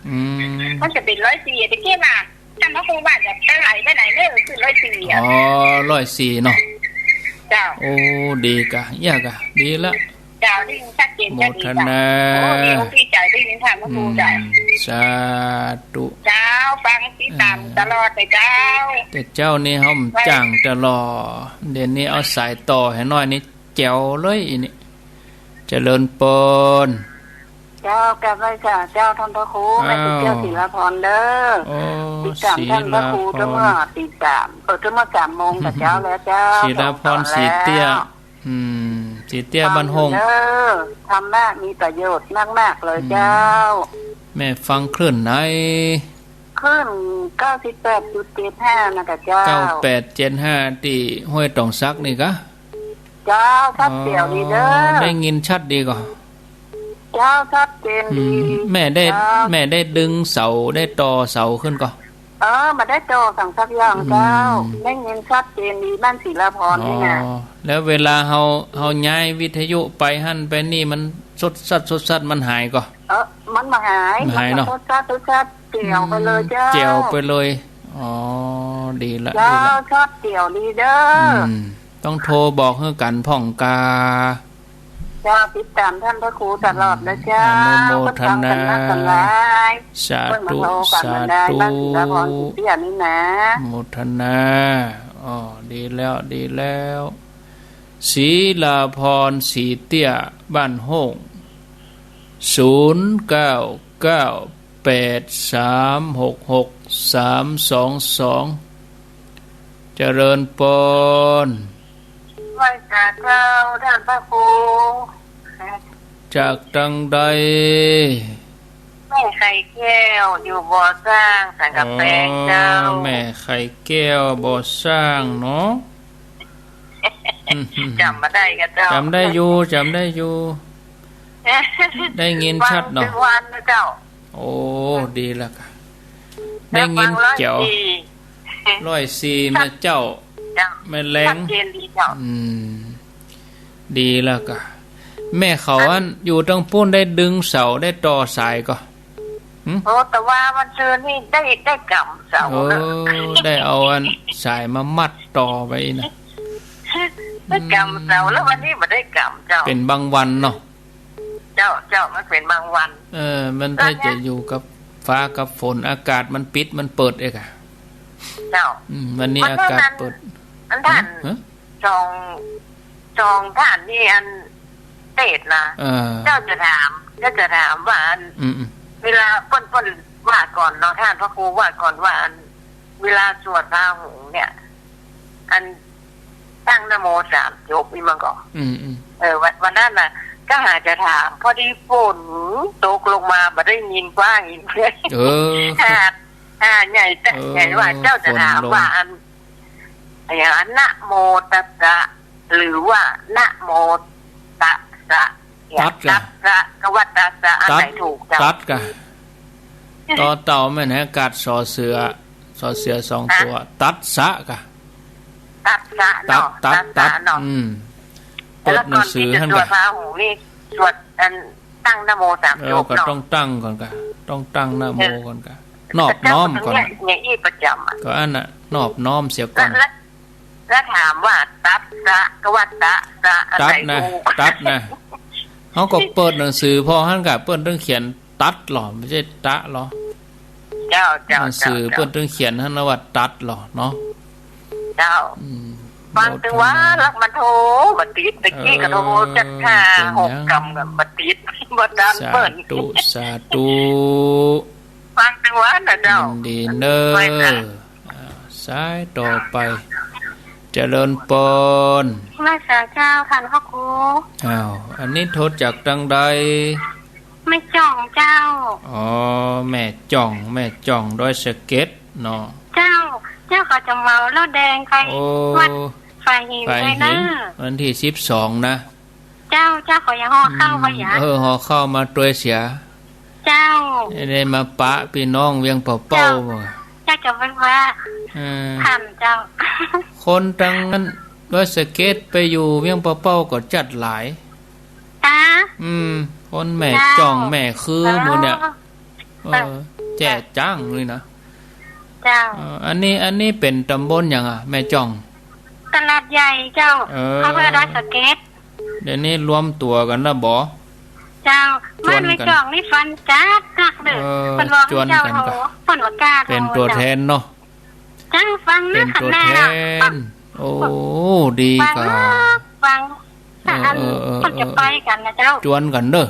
อืม มันจะเป๋นร้อยสี่ แต่เมื่อกี้ว่า ท่านพระครูว่าจะไปไหลไปไหนเนี่ย คือร้อยสี่อะ อ๋อ ร้อยสี่เนาะ เจ้า โอ้ ดีกะ เยี่ยกะ ดีละ เจ้า ได้ยินชัดเจน โมทนา จะดีเจ้า โอ้ ดีอกดีใจ๋ ได้ยินท่านพระครูเจ้า อืม สาธุ เจ้า ฟังติดต๋าม เออ ตลอดเลยเจ้า แต่เจ้านี่เฮาบ่าจ้างตลอด เดี๋ยวนี้เอาสายต่อหื้อหน่อยนี่ แจ๋วเลยอี้นี่ เจริญปอน เจ้า กราบไหว้สาเจ้า ท่านพระครู อ้าว แม่ตุ๊เจ้าศิลาพรเด้อ โอ้ ติดต๋ามท่านพระครู ศิลาพร ตั้งเมื่อตีสาม เออ ตั้งเมื่อสามโมงกับเจ้าแล้วเจ้า ศิลาพร สองต่อ ศรีเตี้ย แล้ว อืม ศรีเตี้ยบ้านโฮ่ง ฟังอยู่เด้อ ธรรมะมีประโยชน์มากๆ เลยเจ้า อืม แม่ฟังคลื่นไหน คลื่นเก้าสิบแปดจุดเจ็ดห้า นะกะเจ้า เก้าแปดเจ็ดห้า ตี้ห้วยต๋องสักนี่กะ เจ้า ชัดแจ๋วดีเด้อ อ๋อ ได้ยินชัดดีก่อ เจ้า ชัดเจนดี อืม แม่ได้ เจ้า แม่ได้ดึงเสา ได้ต่อเสาขึ้นก่อ เออ บ่ได้ต่อสังสักอย่างเจ้า อืม ได้ยินชัดเจนดี บ้านศิลาพรนี่นะ อ๋อ แล้วเวลาเฮา เฮาย้ายวิทยุไปหั้นไปนี่มันสดสัด สดสัดมันหายก่อ เออ มันบ่หาย บ่หายเนาะ มันก็สดสัด สดสัด แจ๋วไปเลยเจ้า อืม แจ๋วไปเลย อ๋อ ดีละ เจ้า ดีละ ชัดแจ๋วดีเด้อ อืม ต้องโทรบอกหื้อกั๋นพ่องกา เจ้า ติดต๋ามท่านพระครูตลอดเลยเจ้า อนุโมทนา คนฟังกันนักกันหลาย สาธุ คนมาโทรกัน สาธุ ได้บ้านศิลาพรศรีเตี้ยนี่นะ โมทนา อ๋อ ดีแล้ว ดีแล้ว ศิลาพรศรีเตี้ย บ้านโฮ่ง ศูนย์เก้าเก้าแปดสามหกหกสามสองสอง เจริญปอน ไหว้สาเจ้า ท่านพระครู จากตางใด แม่ไข่แก้ว อยู่บ่อสร้าง สันกำแพงเจ้า อ๋อ แม่ไข่แก้ว บ่อสร้างเนาะ จ๋ำบ่ได้กะเจ้า จ๋ำได้อยู่ จ๋ำได้อยู่ ได้ยินชัดเนาะ ฟังตึงวันนะเจ้า โอ้ ดีแล้วกะ ได้ยินแจ๋ว ร้อยสี่ แม่เจ้า เจ้า แม่แลง ชัดเจนดีเจ้า อืม ดีแล้วกะ แม่เขาอันอยู่ตางปู๊นได้ดึงเสาได้ต่อสายก่อ หึ โอ้ แต่ว่าวันซืนนี่ได้ ได้ก๋ำเสา เออ นะ ได้เอาอันสายมามัดต่อไว้นะ ได้ก๋ำเสา แล้ววันนี้บ่ได้ก๋ำเจ้า เป๋นบางวันเนาะ เจ้า เจ้า มันเป๋นบางวัน เออ มันถ้าจะอยู่กับฟ้ากับฝน อากาศมันปิดมันเปิดเองอะ เจ้า อืม วันนี้อากาศเปิด อันท่าน ฮะ สอง สองต้านนี้อันเตสน์นะ เออ เจ้าจะถาม เจ้าจะถามว่าอัน อืม อืม เวลาเปิ้น เปิ้นว่าก่อนเนาะ ต้านพระครูว่าก่อนว่าอัน เวลาสวดพาหุงเนี่ย อันตั้งนะโมสามจบนี่มันก่อ อืม อืม เออ วัน วันนั้นน่ะ ก็หาจะถาม พอดีฝนตกลงมา บ่ได้ยินกว้างยินเสียง เออ อ่า อ่า ใหญ่แต่ เออ ใหญ่ว่าเจ้าจะถาม ฝนลง ว่าอัน อย่างอันนะโมตัสสะ หรือว่านะโมตัสสะเนี่ย ตัสสะ ตัสสะ กะวะตัสสะ อันไหนถูกเจ้า ตัสกะ ตอเต่าแม่นหากัดสอเสือ สอเสือสองตัว ฮะ ตัสสะกะ ตัสสะเนาะ ตัส ตัส ตัสสะ ตัส เนาะ อืม แล้วก่อนที่จะสวดพาหุงนี่ สวดอันตั้งนะโมสามจบเนาะ เออ ก็ต้องตั้งก่อนกะ ต้องตั้งนะโมก่อนกะ เออ นอบน้อมก่อน เนี่ย เนี่ยอี้ประจ๋ำอะ ก็อันน่ะ นอบน้อมเสียก่อน แล้ว แล้วถามว่าตัสสะ กะวะตัสสะ อันไหนถูก ตัสนะ ตัสนะ เฮาก็เปิดหนังสือผ่อหั้นกะ เปิ้นตึงเขียนตัสหรอ บ่ใจ้ตะหรอ เจ้า เจ้า หนังสือ เจ้า เปิ้นตึงเขียนหั้นนะว่าตัสหรอเนาะ เจ้า อืม ฟังตึงว่า โมทนา ลักมันโทรบ่ติด ตะกี้ก็โทร เออ จักห้า เป๋นหยัง หกกำก็บ่ติด บ่ตันเปิ้น สาธุ สาธุ ฟังตึงว่านะเจ้า ยินดีเน่อ ไปค่ะ อ่า สายต่อไป เจริญปอน นมัสการเจ้า ต้านพระครู อ้าว อันนี้โทรจากตางใด แม่จ่องเจ้า อ๋อ แม่จ่อง แม่จ่อง ดอยสะเก็ดเนาะ เจ้า เจ้า เขาจะเหมาเหล้าแดงไป โอ้ วัดฝายหิน ฝายหิน ไปเน่อ วันตี้สิบสองนะ เจ้า เจ้า เขายังห่อข้าวมา อืม อย่า เออ ห่อข้าวมาตวยเสีย เจ้า ได้มาปะปี้น้องเวียงป่าเป้า เจ้า เจ้าจะไปว่า เออ ท่านเจ้า คนตางนั้น ดอยสะเก็ดไปอยู่เวียงป่าเป้าก็จัดหลาย ตา อืม คนแม่จ่อง เจ้า แม่คือ เออ หมู่เนี่ย เออ เออ แจ้จั้งเลยนะ เจ้า เออ อันนี้ อันนี้เป๋นต๋ำบลหยังอะ แม่จ่อง ตลาดใหญ่เจ้า เออ อำเภอดอยสะเก็ด เดี๋ยวนี้รวมตั๋วกั๋นแล้วบ่ เจ้า จวนกั๋น บ้านแม่จ่องนี่ฟังจัดนักเด้อ เออ เปิ้นบอก จวนกั๋น เจ้า โห กะ เปิ้นว่ากล้า เป๋นตั๋วแทนเนาะ เจ้า ฟังนะ เป๋นตั๋วแทน ขนาดน่ะ โอ้ ดีกะ ฟัง เออ อัน เออ เออ เปิ้นจะไปกั๋นนะเจ้า จวนกั๋นเด้อ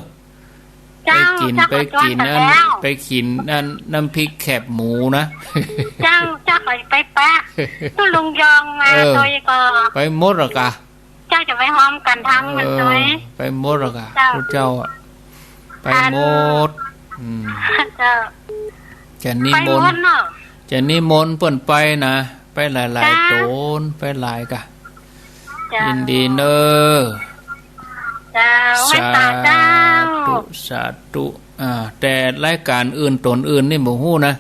เจ้า ไปกิ๋น เจ้า ไปกิ๋น ขอจวนกั๋น อัน แล้ว ไปกิ๋นอันน้ำพริกแคบหมูนะ เจ้า เจ้า ขอไปปะ ตุ๊ลุงยองมา เออ ตวยก่อ ไปหมดละกะ เจ้าจะไปฮ้อมกั๋นทำมันตวย เออ ไปหมดละกะ เจ้า ผู้เจ้าอะ ไปหมด อัน อืม เจ้า จะนิมนต์ ไปหมดเนาะ จะนิมนต์เปิ้นไปนะ ไปหลายๆ เจ้า ต๋น ไปหลายกะ เจ้า ยินดีเน่อ เจ้า สาธุ เมตตาเจ้า สาธุ อ่า แต่รายก๋านอื่นต๋นอื่นนี่บ่ฮู้นะ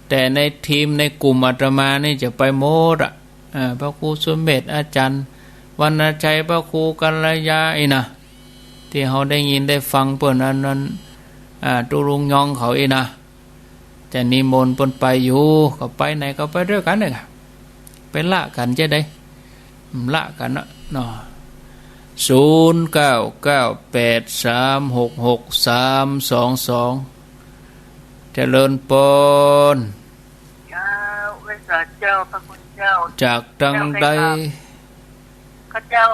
แต่ในทีมในกลุ่มอาตมานี่จะไปหมดอะ อ่า พระครูสมเด็จ อาจ๋ารย์วรรณชัย พระครูกัลยา อี้นะ ตี้เฮาได้ยินได้ฟังเปิ้นอันนั้น อ่า ตุ๊ลุงยองเขาอี้นะ จะนิมนต์เปิ้นไปอยู่ ก็ไปไหนก็ไปตวยกั๋นเนี่ย ไปละกั๋นจะได้ ละกั๋นนะเนาะ ศูนย์เก้าเก้าแปดสามหกหกสามสองสอง เจริญปอน เจ้า ไหว้สาเจ้า พระคุณเจ้า จากตางใด เจ้า ข้าเจ้า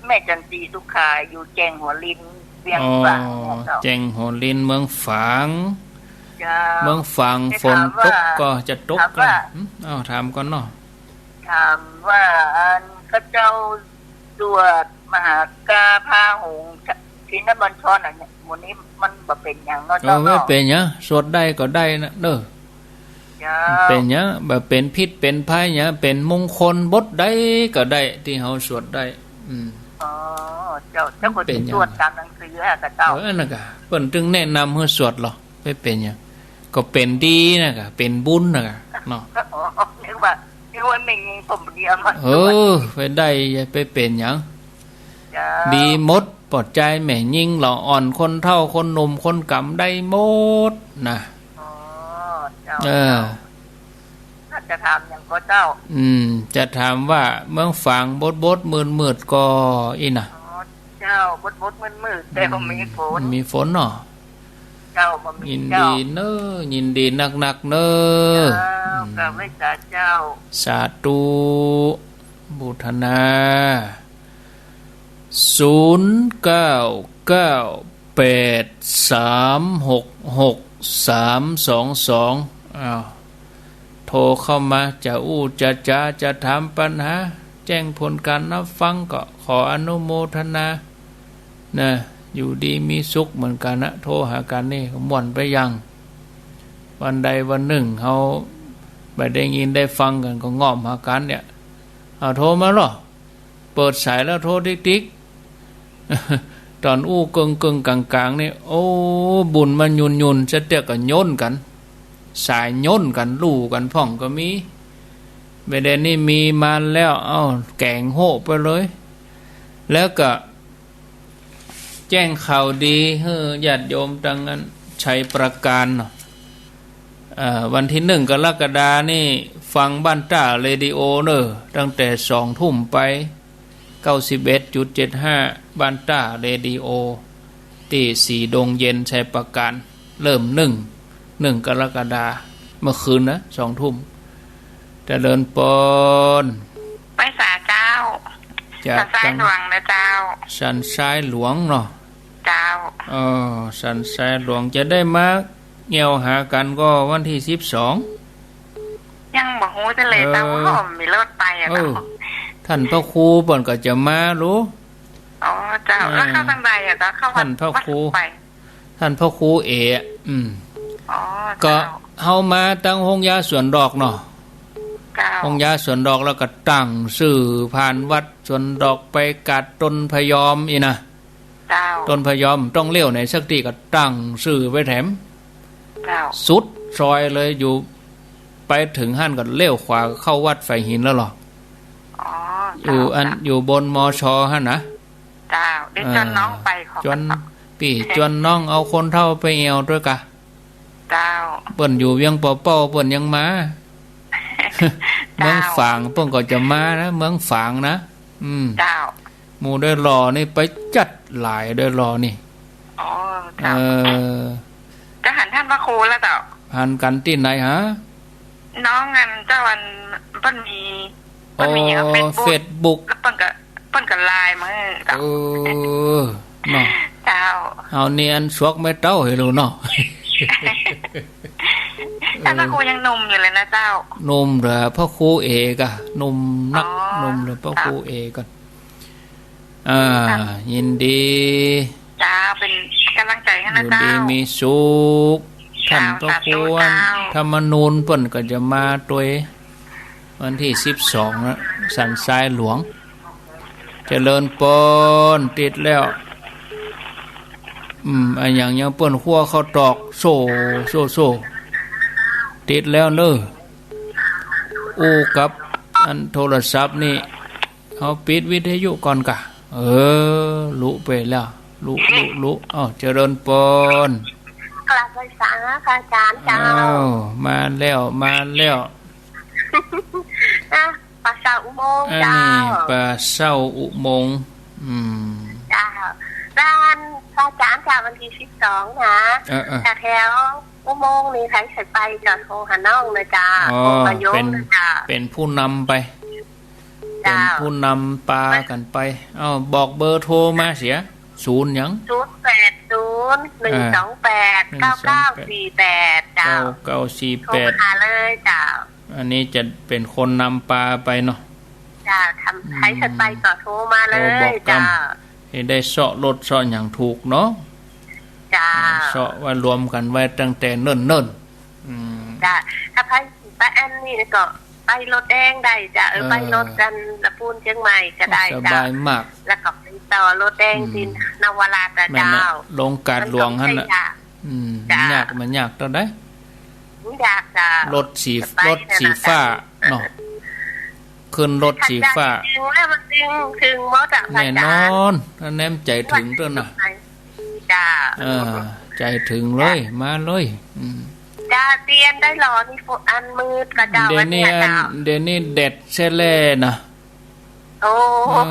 แม่จันทร์ศรีสุขา อยู่แจ้งหัวลิน เวียงฝาง อ๋อ เจ้า แจ้งหัวลิน เมืองฝาง เจ้า เมืองฝาง จะถามว่า ฝนตกก็จะตก ถามว่า แล้ว หึ อ้าว ถามก่อนเนาะ ถามว่า อันข้าเจ้าสวดมหากาพาหุง ชินบัญชรอันเนี่ย หมู่นี้มันบ่เป๋นหยังเนาะ เออ เจ้าเนาะ ไม่เป๋นหยัง สวดได้ก็ได้นะเน่อ เจ้า เป๋นหยัง บ่เป๋นพิษเป๋นภัยหยัง เป๋นมงคลบทใดก็ได้ ตี้เฮาสวดได้ อืม อ๋อ เจ้า เจ้าก็ เป๋นหยัง สวดต๋ามหนังสืออะกะเจ้า เออ อันนั้นกะ เปิ้นตึงแนะนำหื้อสวดลอ ไม่เป๋นหยัง ก็เป๋นดีนะกะ เป๋นบุญนะกะ เนาะ อ๋อ นึกว่า นึกว่าแม่ญิงผมเดียวมา เออ ไปได้ ไปเป๋นหยัง เจ้า ดีหมด ปอดใจ๋แม่ญิงละอ่อน คนเฒ่า คนหนุ่ม คนแก่ ได้หมดนะ อ๋อ เจ้า เออ เจ้า ถ้าจะถามหยังก่อเจ้า อืม จะถามว่าเมืองฝางบดๆ มืดๆ ก่อ อี้นะ อ๋อ เจ้า บดๆ มืดๆ แต่ว่ามีฝน มีฝนเนาะ เจ้า บ่มี ยินดีเน่อ เจ้า ยินดีนักๆ เน่อ เจ้า อืม กราบไหว้สาเจ้า สาธุ โมทนา ศูนย์เก้าเก้าแปดสามหกหกสามสองสอง อ้าว โทรเข้ามา จะอู้จะจ๋า จะถามปัญหา แจ้งผลการรับฟัง ก็ขออนุโมทนา นะ อยู่ดีมีสุขเหมือนกั๋นนะ โทรหากั๋นนี่ก็ม่วนไปอย่าง วันใดวันนึ่งเฮาบ่ได้ยินได้ฟังกั๋นก็ง่อมหากั๋นเนี่ย เอาโทรมาลอ เปิดสายแล้วโทรติ๊กๆ ต๋อนอู้เกิ่งๆ ก๋างๆ นี่ โอ้ บุญมันยุ่นๆ จะเตื้อก็ย้นกั๋น สายย้นกั๋น ลู่กั๋นพ่องก็มี บ่าเดี่ยวนี้มีมาแล้ว เอ้า แก๋งโฮะไปเลย แล้วก็ แจ้งข่าวดีหื้อญาติโยมตังอันชัยปราการเนาะ เอ่อ วันตี้หนึ่งกรกฎานี่ฟังบ้านต้าเรดิโอเน่อ ตั้งแต่สองทุ่มไป เก้าสิบเอ็ดจุดเจ็ดห้า บ้านต้าเรดิโอ ตี้สีดงเย็นชัยปราการ เริ่มหนึ่ง หนึ่งกรกฎา เมื่อคืนนะ สองทุ่ม เจริญปอน ไหว้สาเจ้า จาก สันทรายหลวงนะเจ้า สันทรายหลวงเนาะ เจ้า เออ สันทรายหลวงจะได้มาแอ่วหากั๋นก็วันตี้สิบสอง ยังบ่ฮู้จะเลย เออ เจ้า ว่าบ่มีรถไปอะ เออ เจ้า ต้านพระครูเปิ้นก็จะมาลู อ๋อ เจ้า เออ แล้วเข้าตางใดอะเจ้า เข้าวัด ต้านพระครู วัดไป ต้านพระครูเอ๋ อืม อ๋อ ก็ เจ้า เฮามาตางโฮงยาสวนดอกเนาะ เจ้า โฮงยาสวนดอกแล้วก็ตั้งซื่อผ่านวัดสวนดอกไปกาดต้นพะยอมอี้นะ เจ้า ต้นพะยอมต้องเลี้ยวไหนสักตี้ก็ตั้งซื่อไปแถม เจ้า สุดซอยเลย อยู่ไปเถิงหั้นก็เลี้ยวขวาเข้าวัดฝายหินแล้วลอ อ๋อ อยู่ เจ้า อัน เจ้า อยู่บน มช หั้นนะ เจ้า เดี๋ยว เออ จวนน้องไปขอ จวน กันต่อ ปี้จวนน้องเอาคนเฒ่าไปแอ่วตวยกะ เจ้า เปิ้นอยู่เวียงป่อเป้าเปิ้นยังมา เจ้า เมืองฝางเปิ้นก็จะมานะ เมืองฝางนะ อืม เจ้า หมู่ดอยหล่อนี่ไปจั๊ดหลาย ดอยหล่อนี่ อ๋อ เจ้า เออ จะหันต้านพระครูแล้วเจ้า หันกั๋นตี้ไหนฮะ น้องอันเจ้าอันเปิ้นมี เปิ้นมี อ๋อ เฟซบุ๊ก เฟซบุ๊ก แล้วเปิ้นก็ เปิ้นก็ไลน์มาหื้อเจ้า เออ เนาะ เจ้า เฮานี่อันสวกแม่เต้าหื้อลูกเนาะ ต้านพระครูยังหนุ่มอยู่เลยนะเจ้า หนุ่มเหลือพระครูเอ๋กะ หนุ่มนัก อ๋อ หนุ่มเหลือพระครูเอ๋กะ อ่า เจ้า ยินดี เจ้า เป๋นก๋ำลังใจ๋หื้อนะเจ้า อยู่ดีมีสุข เจ้า ต้านพระครู สาธุเจ้า ธรรมนูญเปิ้นก็จะมาตวย วันตี้สิบสองนะ สันทรายหลวง เจริญปอน ติดแล้ว อืม อะหยังยังเปิ้นคั่วข้าวตอก โซ่ โซ่ โซ่ ติดแล้วเน่อ อู้กับอันโทรศัพท์นี่ เฮาปิดวิทยุก่อนกะ เออ ลุไปแล้ว ลุ ลุ ลุ เอ้า เจริญปอน กราบไหว้สาพระอาจ๋ารย์เจ้า อ้าว มาแล้ว มาแล้ว อ่ะ ป่าเศร้าอุโมงค์ อันนี้ เจ้า ป่าเศร้าอุโมงค์ อืม เจ้า ด้านพระอาจ๋ารย์เจ้า วันตี้สิบสองนะ เออ เออ แถวอุโมงค์นี่ใผใค่ไปก็โทรหาน้องนะเจ้า อ๋อ โทรหาโยมนะเจ้า เป๋น เป๋นผู้นำไป เจ้า เป๋นผู้นำปากั๋นไป เอ้า บอกเบอร์โทรมาเสีย ศูนย์หยัง ศูนย์แปดศูนย์ หนึ่งสองแปด เก้าเก้าสี่แปด เจ้า เก้าเก้าสี่แปด โทรมาหาเลยเจ้า อันนี้จะเป๋นคนนำปาไปเนาะ เจ้า ทำ อืม ใผใค่ไปก็โทรมาเลย โทรบอกกั๋น เจ้า หื้อได้เซาะรถเซาะหยังถูกเนาะ เจ้า เซาะไว้รวมกั๋นไว้ตั้งแต่เนิ่นๆ อืม เจ้า ถ้าไป ไปอันนี้ก็ไปรถแดงได้เจ้า เออ เออ ไปรถอันละปูนเจียงใหม่ก็ได้เจ้า สบายมาก แล้วก็ไปต่อรถแดง อืม ตี้นวราชนะเจ้า แม่นน่ะ ลงกาดหลวงหั้นน่ะ มันก็ไม่ยาก อืม เจ้า มันยาก มันยากเต้าใด มันยากเจ้า รถสี สบาย รถสีฟ้า นะเจ้า เนาะ ขึ้นรถสีฟ้า ถ้าใจ๋เถิงแล้วมันเถิง เถิงหมดอะ แน่นอน พระอาจ๋ารย์ ถ้าแนมใจ๋เถิงเต้าน่ะ เจ้า เออ ใจ๋เถิงเลย มาเลย อืม เจ้า เตียนได้หลอนี่ อันมืดกะเจ้า เดี๋ยวนี้ อันเนี้ยเจ้า เดี๋ยวนี้แดดแซ่แล่นะ โอ้ เออ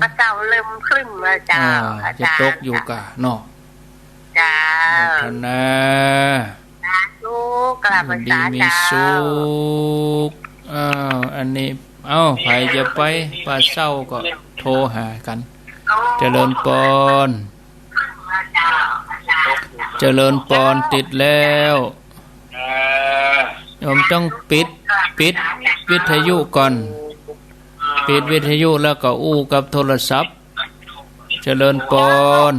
ป่าเศร้าเริ่มครึ้มแล้วเจ้า อ่า อาจ๋ารย์ จะตกอยู่กะเนาะ เจ้า โมทนา สาธุ กราบไหว้สา อยู่ดีมีสุข เจ้า อ้าว อันนี้ เอ้า ใผจะไปป่าเซ้าก็โทรหากั๋น เจริญปอน เจริญปอน ติดแล้ว โยมต้องปิด ปิดวิทยุก่อน ปิดวิทยุแล้วก็อู้กับโทรศัพท์ เจริญปอน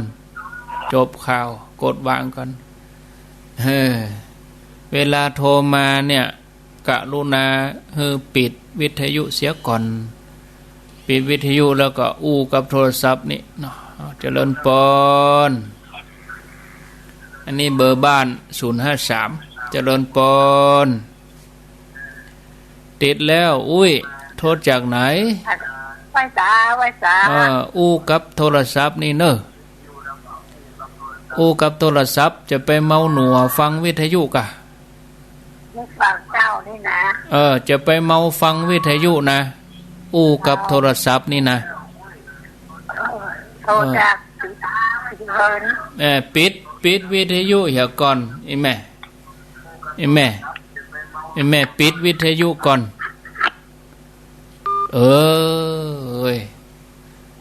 จบข่าว กดวางก่อน เออ เวลาโทรมาเนี่ย กรุณาหื้อปิดวิทยุเสียก่อน ปิดวิทยุแล้วก็อู้กับโทรศัพท์นี่เนาะ เจริญปอน อันนี้เบอร์บ้าน ศูนย์ห้าสาม เจริญปอน ติดแล้ว อุ้ย โทรจากไหน ไหว้สา ไหว้สา เออ อู้กับโทรศัพท์นี่เน่อ อู้กับโทรศัพท์ จะไปเมาหนัวฟังวิทยุก่ะ ฟังเจ้านี่นะ เออ จะไปเมาฟังวิทยุนะ อู้กับโทรศัพท์นี่นะ เออ โทรจาก เออ ปิด ปิดวิทยุเหียก่อน อีแม่ อีแม่ อีแม่ ปิดวิทยุก่อน เออ เฮ้ย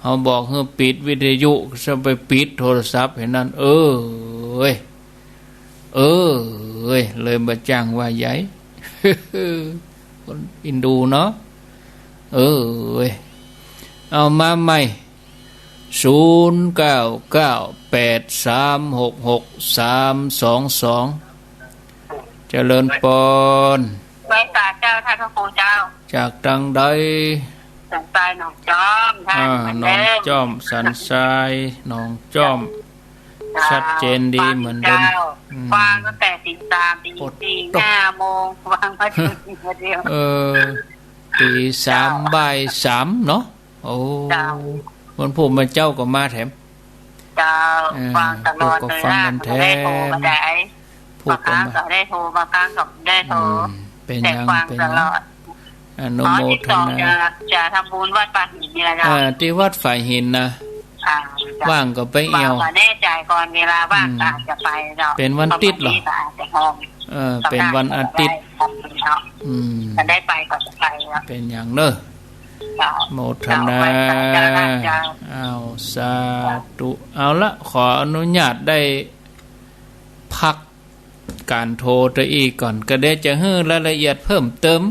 เฮาบอกหื้อปิดวิทยุ จะไปปิดโทรศัพท์หื้อนั่น เออ เฮ้ย เออ เฮ้ย เลยบ่จ้างว่าใหญ่ คนอินดูเนาะ เออ เฮ้ย เอามาใหม่ ศูนย์เก้าเก้าแปดสามหกหกสามสองสอง เจริญปอน ไหว้สาเจ้า ท่านพระครูเจ้า จากตางใด สันทรายหนองจอม ท่าน อ่า เหมือนเดิม หนองจอม สันทรายหนองจอม เจ้า ชัดเจนดีเหมือนเดิม เจ้า อืม ฟังตั้งแต่ตีสาม ตี โอ้ สี่ ห้าโมง ฟังมาจนเดียว เออ ตีสาม เจ้า บ่ายสามเนาะ โอ้ เจ้า วันพูดมาเจ้าก็มาแถม เจ้า เออ ฟังตลอดเลย พวกก็ฟังกั๋นแถม ได้โทรมาได้ พวกก็มา บางครั้งก็ได้โทร บางครั้งก็ได้โทร อืม เป๋นหยัง แต่ฟัง เป๋นหยัง ตลอด อนุโมทนา อ๋อ ติดต่อจะ จะทำบุญวัดป่าหินนี่แหละเจ้า อ่า ตี้วัดป่าหินนะ อ่า เจ้า ว่างก็ไปเอี่ยว ว่างก็แน่ใจ๋ก่อน เวลาว่าง อืม ก็อาจจะไปเจ้า เป๋นวันอาทิตย์เหรอ เพราะบางทีก็อาจจะพร้อม เออ เป๋นวันอาทิตย์ ก็ได้ทำบุญเนาะ อืม ก็ได้ไปก็จะไปเนาะ เป๋นหยังเน่อ เจ้า โมทนา เจ้า ไหว้สาเจ้า อ้าว สาธุ เอาละ ขออนุญาตได้พักก๋านโทรตะอี้ก่อน ก็เดี๋ยวจะหื้อรายละเอียดเพิ่มเติม